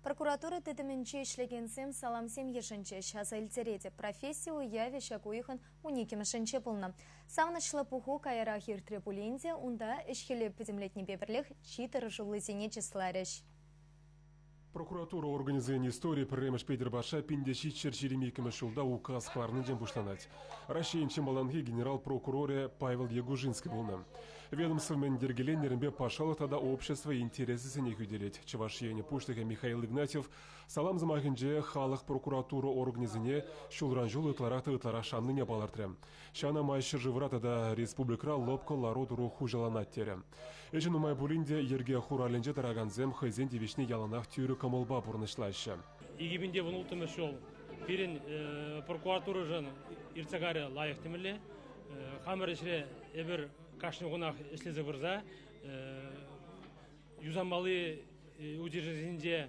Прокуратура тытӑмӗнче ӗҫлекенсем саламсем йышӑнчӗҫ. Аса илтеретӗп, професси уявӗ ҫак уйӑхӑн 12-мӗшӗнче пулнӑ. Савӑнӑҫлӑ пуху каярах иртрӗ пулин те унта ӗҫ-хӗле пӗтӗмлетнипе пӗрлех чи тӑрӑшуллисене чысларӗҫ. Прокуратура органӗсен историйӗ пӗрремӗш Петӗр патша 1722 ҫулта указ кӑларнинчен пуҫланать. Раҫҫейӗн чи малтанхи генерал-прокурорӗ Павел Ягужинский пулнӑ. Ведомство мӗн йӗркеленнӗренпе патшалӑх тата общество интересӗсене хӳтӗлет. Чӑваш Ен Пуҫлӑхӗ Михаил Игнатьев салам сӑмахӗнче халӑх прокуратура органӗсене ҫулран-ҫул ытларах та ытларах шаннине палӑртрӗ. Ҫавна май ҫӗршывра тата республикӑра лӑпкӑ лару-тӑру хуҫаланать терӗ. Ӗҫӗ нумай пулин те йӗрке хуралӗнче тӑракансем хӑйсен тивӗҫне яланах тӳрӗ кӑмӑлпа пурнӑҫлаҫҫӗ. 2016 ҫул пирӗн прокуратурӑшӑн иртсе кайрӗ лайӑх темелле. Хамӑр ӗҫре эпир кашни кунах ӗҫлесе пырса юсанмалли учрежденисенче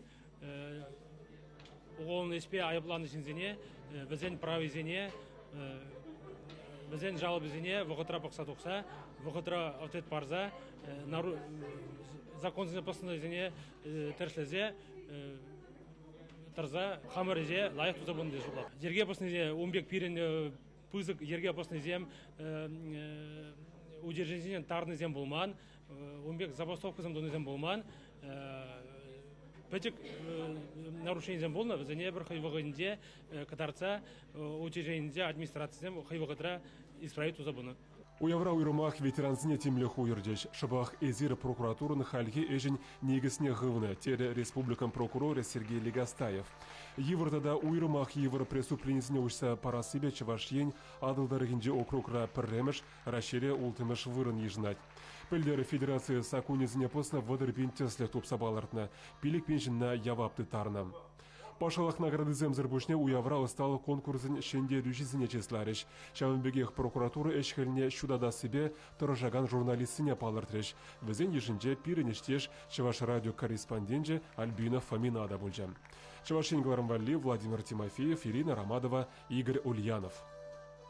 уголовнӑй ӗҫпе айӑпланнӑ ҫынсене вӗсен прависене, вӗсен жалобисене вӑхӑтра пӑхса тухса, вӑхӑтра ответ парса, законсене пӑснисене тӗрӗслесе тӑрса хамӑр ӗҫе лайӑх туса пынӑ тесе шутлатӑп. Йӗрке пӑснисене ун пек пирӗн пысӑк йӗрке пӑснисем учрежденисенчен тарнисем пулман, ун пек забастовкӑсем тунисем пулман. Пӗчӗк нарушенисем пулнӑ, вӗсене пӗр хӑй вӑхӑтӗнче кӑтартса учрежденинче администрацисем хӑй вӑхӑтра исправить туса пынӑ. Уявра уйрӑмах ветерансене тимлӗх уйӑрчӗҫ. Шӑпах эсир прокуратурӑн хальхи ӗҫӗн никӗсне хывнӑ, терӗ республикӑн прокурорӗ Сергей Легостаев. Йывӑр тата уйрӑмах йывӑр преступленисене уҫса парассипе Чӑваш Ен Атӑл тӑрӑхӗнчи округра пӗрремӗш, Раҫҫейре улттӑмӗш вырӑн йышӑнать. Пӗлтӗр федераци саккунӗсене пӑснӑ 30 000 тӗслӗх тупса палӑртнӑ, 5 000 ҫынна явап тыттарнӑ. Патшалӑх наградисемсӗр пуҫне уявра ӑсталӑх конкурсӗн ҫӗнтерӳҫисене чысларӗҫ. Ҫавӑн пекех прокуратура ӗҫ-хӗлне ҫутатассипе тӑрӑшакан журналистсене палӑртрӗҫ. Вӗсен йышӗнче пирӗн ӗҫтеш Чӑваш радио корреспонденчӗ Альбина Фомина та пулчӗ. Чӑваш Ен кӑларӑм валли Владимир Тимофеев, Ирина Ромадова, Игорь Ульянов.